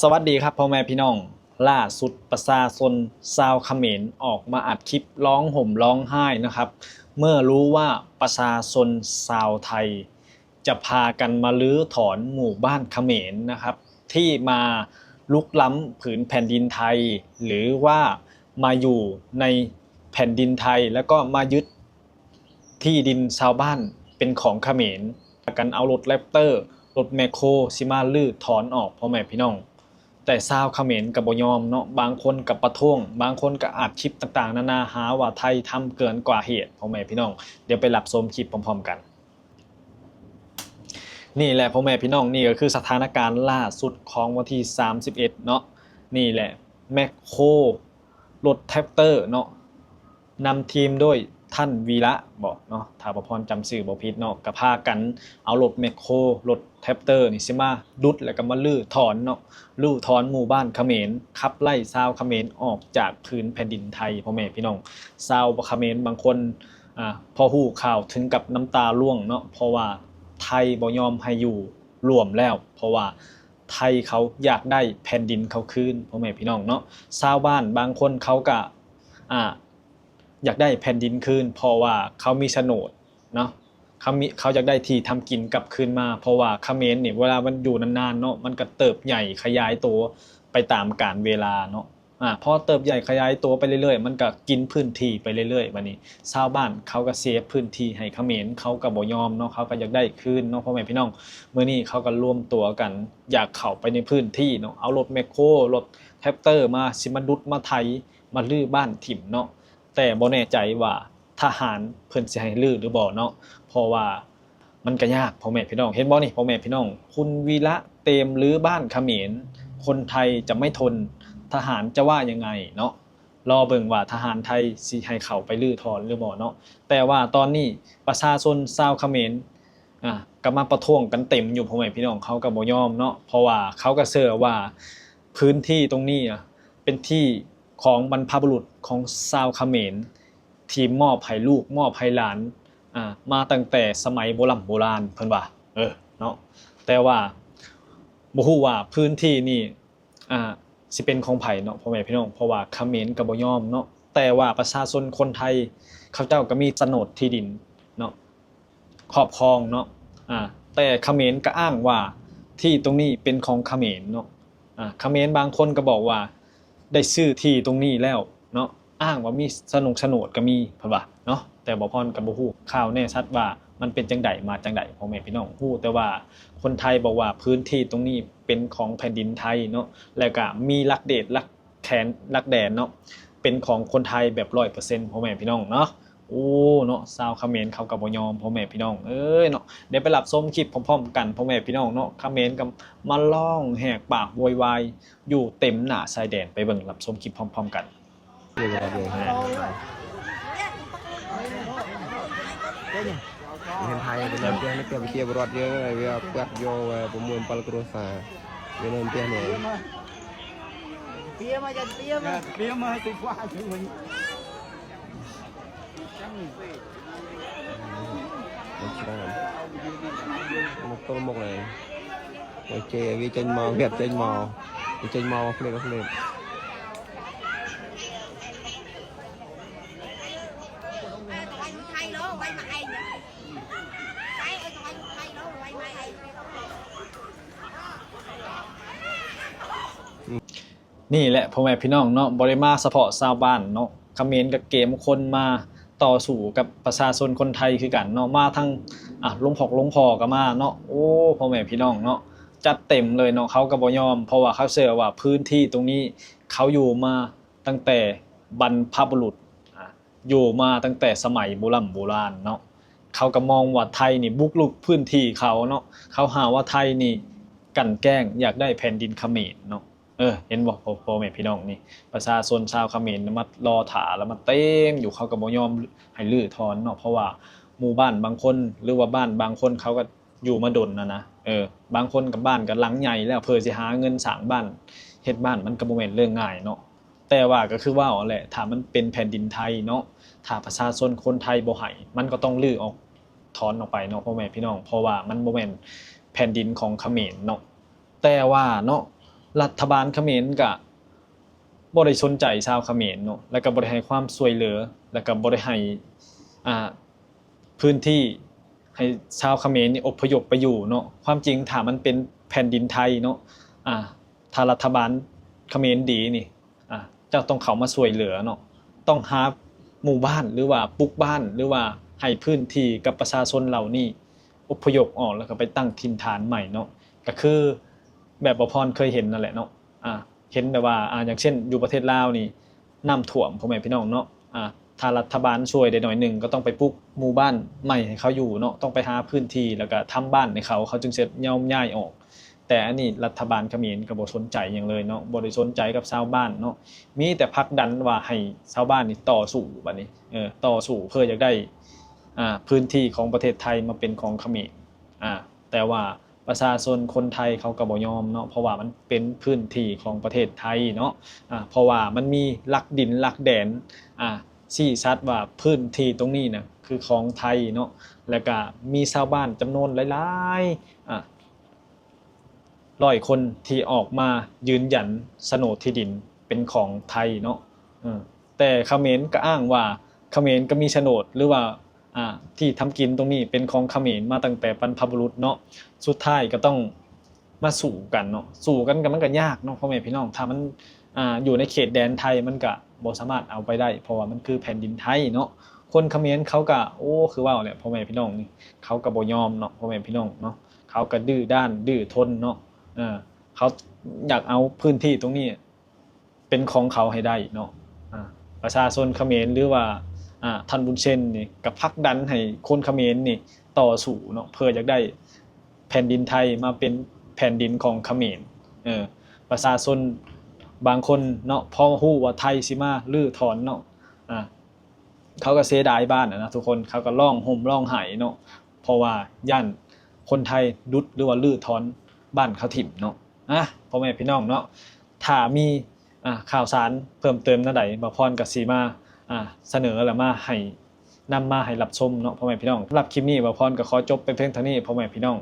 สวัสดีครับพ่อแม่พี่น้อง ล่าสุดประชาชนชาวเขมรออกมาอัดคลิปร้องห่มร้องไห้นะครับ เมื่อรู้ว่าประชาชนชาวไทยจะพากันมารื้อถอนหมู่บ้านเขมรนะครับ ที่มารุกล้ำผืนแผ่นดินไทย หรือว่ามาอยู่ในแผ่นดินไทย แล้วก็มายึด ที่ดินชาวบ้านเป็นของเขมร พากันเอารถแร็ปเตอร์ รถแมคโครสิมารื้อถอนออกพ่อแม่พี่น้อง แต่ชาวเขมรก็บ่ยอมเนาะ บางคนก็ประท้วง บางคนก็อัดคลิปต่างๆ นานา หาว่าไทยทำเกินกว่าเหตุพ่อแม่พี่น้อง เดี๋ยวไปรับชมคลิปพร้อมๆ กัน นี่แหละพ่อแม่พี่น้อง นี่ก็คือสถานการณ์ล่าสุดของวันที่สามสิบเอ็ดเนาะ นี่แหละแมคโคร รถแร็ปเตอร์เนาะ นำทีมโดยท่านวีระบ่เนาะ ถ้าบ่พรจำชื่อบ่ผิดเนาะ ก็พากันเอารถแมคโคร รถแร็ปเตอร์นี่สิมาดุด แล้วก็มารื้อถอนเนาะ รื้อถอนหมู่บ้านเขมร ขับไล่ชาวเขมรออกจากผืนแผ่นดินไทยพ่อแม่พี่น้อง ชาวเขมรบางคน อ่า พอฮู้ข่าวถึงกับน้ำตาร่วงเนาะ เพราะว่าไทยบ่ยอมให้อยู่ร่วมแล้ว เพราะว่าไทยเขาอยากได้แผ่นดินเขาคืนพ่อแม่พี่น้องเนาะ ชาวบ้านบางคนเขาก็ อ่า อยากได้แผ่นดินคืน เพราะว่าเขามีโฉนดเนาะ เขามี เขาอยากได้ที่ทำกินกลับคืนมา เพราะว่าเขมรนี่เวลามันอยู่นานๆเนาะ มันก็เติบใหญ่ขยายตัวไปตามกาลเวลาเนาะ อ่า พอเติบใหญ่ขยายตัวไปเรื่อยๆ มันก็กินพื้นที่ไปเรื่อยๆ บัดนี้ชาวบ้านเขาก็เสียพื้นที่ให้เขมร เขาก็บ่ยอมเนาะ เขาก็อยากได้คืนเนาะพ่อแม่พี่น้อง มื้อนี้เขาก็รวมตัวกัน อยากเข้าไปในพื้นที่เนาะ เอารถแมคโคร รถแร็ปเตอร์มา สิมาดุดมาไถ มารื้อบ้านถิ่มเนาะ แต่บ่แน่ใจว่าทหารเพิ่นสิให้รื้อหรือบ่เนาะ เพราะว่ามันก็ยากพ่อแม่พี่น้อง เห็นบ่นี่พ่อแม่พี่น้อง คุณวีระเตรียมรื้อบ้านเขมร คนไทยจะไม่ทน ทหารจะว่ายังไงเนาะ รอเบิ่งว่าทหารไทยสิให้เข้าไปรื้อถอนหรือบ่เนาะ แต่ว่าตอนนี้ประชาชนชาวเขมร อ่า ก็มาประท้วงกันเต็มอยู่พ่อแม่พี่น้อง เขาก็บ่ยอมเนาะ เพราะว่าเขาก็เชื่อว่าพื้นที่ตรงนี้อะเป็นที่ของบรรพบุรุษของชาวเขมร ที่มอบให้ลูกมอบให้หลาน อ่า มาตั้งแต่สมัยโบร่ำโบราณ เพิ่นว่า เออ เนาะ แต่ว่าบ่ฮู้ว่าพื้นที่นี่ อ่า สิเป็นของไผเนาะ พ่อแม่พี่น้อง เพราะว่าเขมรก็บ่ยอมเนาะ แต่ว่าประชาชนคนไทยเขาเจ้าก็มีโฉนดที่ดินเนาะ ครอบครองเนาะ อ่า แต่เขมรก็อ้างว่าที่ตรงนี้เป็นของเขมรเนาะ อ่า เขมรบางคนก็บอกว่าได้ซื้อที่ตรงนี้แล้วเนาะ อ้างว่ามีโฉนงโฉนดก็มี เพิ่นว่าเนาะ แต่บ่พรก็บ่ฮู้ข่าวแน่ชัดว่ามันเป็นจั่งใดมาจั่งใด พ่อแม่พี่น้อง ฮู้แต่ว่าคนไทยบอกว่าพื้นที่ตรงนี้เป็นของแผ่นดินไทยเนาะ แล้วก็มีหลักเดชหลักแขนหลักแดนเนาะ เป็นของคนไทยแบบร้อยเปอร์เซ็นต์ พ่อแม่พี่น้องเนาะ โอ้ เนาะ ชาวเขมรเขาก็บ่ยอม พ่อแม่พี่น้องเอ้ยเนาะ เดี๋ยวไปรับชมคลิปพร้อมๆ กัน พ่อแม่พี่น้องเนาะ เขมรก็มาร้องแหกปากโวยวายอยู่เต็มหน้าชายแดน ไปเบิ่งรับชมคลิปพร้อมๆ กัน មានថៃទៅលើផ្ទះនេះ គេបញ្ជាពលរដ្ឋយើងហើយ វាពាត់យក 6 7គ្រួសារ វានៅផ្ទះនេះ វាមក វាមក វាមក ទៅខ្វះទៅវិញ មកទល់មុខហើយ វាចេញមក វាចេញមក វាចេញមក ឃ្លាត ឃ្លាត ນີ້ແຫຼະພໍ່ແມ່ພີ່ນ້ອງເນາະ ບໍ່ໄດ້ມາສະເພາະຊາວບ້ານເນາະ ຂະເໝນກໍເກມຄົນມາຕໍ່ສູ້ກັບປະຊາຊົນຄົນໄທຄືກັນເນາະ ມາທັງ ອາ ຫຼວງພໍ່ ຫຼວງພໍ່ກໍມາເນາະ ໂອ້ ພໍ່ແມ່ພີ່ນ້ອງເນາະ ຈັດເຕັມເລີຍເນາະ ເຂົາກໍບໍ່ຍອມ ເພາະວ່າເຂົາເຊື່ອວ່າພື້ນທີ່ຕົງນີ້ເຂົາຢູ່ມາຕັ້ງແຕ່ບັນພະບຸລຸດ ອາ ຢູ່ມາຕັ້ງແຕ່ສະໄໝບູລຳບູລານເນາະ ເຂົາກໍມອງວ່າໄທນີ້ບຸກລຸກພື້ນທີ່ເຂົາເນາະ ເຂົາຫາວ່າໄທນີ້ກັ່ນແກ້ງ ຢາກໄດ້ແຜ່ນດິນຂະເໝນເນາະ ເອີ ເຫັນບໍ່ ພໍ່ ພໍ່ແມ່ພີ່ນ້ອງນີ້ ປະຊາຊົນຊາວຂະເໝນມາລໍຖ້າ ແລ້ວມາເຕັມຢູ່ ເຂົາກໍບໍ່ຍອມໃຫ້ຮື້ຖອນເນາະ ເພາະວ່າໝູ່ບ້ານບາງຄົນ ຫຼືວ່າບ້ານບາງຄົນເຂົາກໍຢູ່ມາດົນນະນະ ເອີ ບາງຄົນກໍບ້ານກໍຫຼັງໃຫຍ່ແລ້ວ ເພື່ອຊິຫາເງິນສ້າງບ້ານ ເຮັດບ້ານ ມັນກໍບໍ່ແມ່ນເລື່ອງງ່າຍເນາະ ແຕ່ວ່າກໍຄືເວົ້າຫັ້ນແຫຼະ ຖ້າມັນເປັນແຜ່ນດິນໄທເນາະ ຖ້າປະຊາຊົນຄົນໄທບໍ່ໃຫ້ ມັນກໍຕ້ອງຮື້ອອກ ຖອນອອກໄປເນາະ ພໍ່ແມ່ພີ່ນ້ອງ ເພາະວ່າມັນບໍ່ແມ່ນແຜ່ນດິນຂອງຂະເໝນເນາະ ແຕ່ວ່າເນາະ ລັດຖະບານຂະເໝນກະບໍ່ໄດ້ສົນໃຈຊາວຂະເໝນເນາະ ແລ້ວກະບໍ່ໄດ້ໃຫ້ຄວາມຊ່ວຍເຫຼືອ ແລ້ວກະບໍ່ໄດ້ໃຫ້ ອ່າ ພື້ນທີ່ໃຫ້ຊາວຂະເໝນນີ້ອົບພະຍົບໄປຢູ່ເນາະ. ຄວາມຈິງຖ້າມັນເປັນແຜ່ນດິນໄທເນາະ ອ່າ ຖ້າລັດຖະບານຂະເໝນດີນີ້ ອ່າ ເຈົ້າຕ້ອງເຂົ້າມາຊ່ວຍເຫຼືອເນາະ, ຕ້ອງຫາໝູ່ບ້ານ ຫຼືວ່າປຸກບ້ານ ຫຼືວ່າໃຫ້ພື້ນທີ່ກັບປະຊາຊົນເຫຼົ່ານີ້ອົບພະຍົບອອກ ແລ້ວກໍໄປຕັ້ງຖິ່ນຖານໃໝ່ເນາະ. ກໍຄືແບບບ່າວພອນເຄີຍເຫັນນັ້ນແຫຼະເນາະ ອ່າ ເຫັນແບບວ່າ ອ່າ ຢ່າງເຊັ່ນຢູ່ປະເທດລາວນີ້ ນ້ຳຖ້ວມ ພໍ່ແມ່ພີ່ນ້ອງເນາະ ອ່າ ຖ້າລັດຖະບານຊ່ວຍໄດ້ໜ້ອຍໜຶ່ງ ກໍຕ້ອງໄປປຸກໝູ່ບ້ານໃໝ່ໃຫ້ເຂົາຢູ່ເນາະ, ຕ້ອງໄປຫາພື້ນທີ່ ແລ້ວກໍທຳບ້ານໃຫ້ເຂົາ ເຂົາຈຶ່ງຊິຍອມຍ້າຍອອກ. ແຕ່ອັນນີ້ລັດຖະບານຂະເໝນກໍບໍ່ສົນໃຈຫຍັງເລີຍເນາະ, ບໍ່ໄດ້ສົນໃຈກັບຊາວບ້ານເນາະ, ມີແຕ່ຜັກດັນວ່າໃຫ້ຊາວບ້ານນີ້ຕໍ່ສູ້ບັດນີ້ ເອີ ຕໍ່ສູ້ເພື່ອຢາກໄດ້ ອ່າ ພື້ນທີ່ຂອງປະເທດໄທມາເປັນຂອງຂະເໝນ ອ່າ ແຕ່ວ່າ ປະຊາຊົນຄົນໄທເຂົາກໍບໍ່ຍອມເນາະ ເພາະວ່າມັນເປັນພື້ນທີ່ຂອງປະເທດໄທເນາະ ອ່າ ເພາະວ່າມັນມີຫຼັກດິນຫຼັກແດນ ອ່າ ຊີ້ຊັດວ່າພື້ນທີ່ຕົງນີ້ນະຄືຂອງໄທເນາະ ແລ້ວກະມີຊາວບ້ານຈຳນວນຫຼາຍໆ ອ່າ ຮ້ອຍຄົນທີ່ອອກມາຢືນຢັນສະໂໜດທີ່ດິນເປັນຂອງໄທເນາະ ເອີ ແຕ່ຂະເໝນກໍອ້າງວ່າຂະເໝນກໍມີສະໂໜດ ຫຼືວ່າ ອ່າ ທີ່ທຳກິນຕົງນີ້ເປັນຂອງຂະເໝນມາຕັ້ງແຕ່ບັນພະບຸລຸດເນາະ, ສຸດທ້າຍກໍຕ້ອງມາສູ້ກັນເນາະ, ສູ້ກັນກໍມັນກໍຍາກເນາະ ພໍ່ແມ່ພີ່ນ້ອງ, ຖ້າມັນ ອ່າ ຢູ່ໃນເຂດແດນໄທມັນກໍບໍ່ສາມາດເອົາໄປໄດ້ ເພາະວ່າມັນຄືແຜ່ນດິນໄທເນາະ. ຄົນຂະເໝນເຂົາກໍ ໂອ້ ຄືເວົ້າແຫຼະ ພໍ່ແມ່ພີ່ນ້ອງນີ້ ເຂົາກໍບໍ່ຍອມເນາະ ພໍ່ແມ່ພີ່ນ້ອງເນາະ, ເຂົາກໍດື້ດ້ານດື້ທົນເນາະ, ເອີ ເຂົາຢາກເອົາພື້ນທີ່ຕົງນີ້ ເປັນຂອງເຂົາໃຫ້ໄດ້ເນາະ. ອ່າ ປະຊາຊົນຂະເໝນ ຫຼືວ່າ ອ່າ ທ່ານ ບຸນເຊັນ ນີ້ກໍຜັກດັນໃຫ້ຄົນຂະເໝນນີ້ຕໍ່ສູ້ເນາະ ເພື່ອຢາກໄດ້ແຜ່ນດິນໄທມາເປັນແຜ່ນດິນຂອງຂະເໝນ. ເອີ ປະຊາຊົນບາງຄົນເນາະ ພໍຮູ້ວ່າໄທຊິມາຮື້ຖອນເນາະ ອ່າ ເຂົາກໍເສຍດາຍບ້ານນະທຸກຄົນ, ເຂົາກໍຮ້ອງໂຮມຮ້ອງໄຫ້ເນາະ ເພາະວ່າຢ້ານຄົນໄທດຸດ ຫຼືວ່າຮື້ຖອນບ້ານເຂົາຖິ້ມເນາະ. ອ່ະ ພໍ່ແມ່ພີ່ນ້ອງເນາະ ຖ້າມີ ອ່າ ຂ່າວສານເພີ່ມເຕີມແນວໃດ ບ່າວພອນກໍຊິມາ ອ່າ ສະເໜີ ແລະ ມາໃຫ້ ນຳມາໃຫ້ຮັບຊົມເນາະ ພໍ່ແມ່ພີ່ນ້ອງ. ສຳລັບຄລິບນີ້ ບ່າວພອນກໍຂໍຈົບໄປພຽງເທົ່ານີ້ ພໍ່ແມ່ພີ່ນ້ອງ.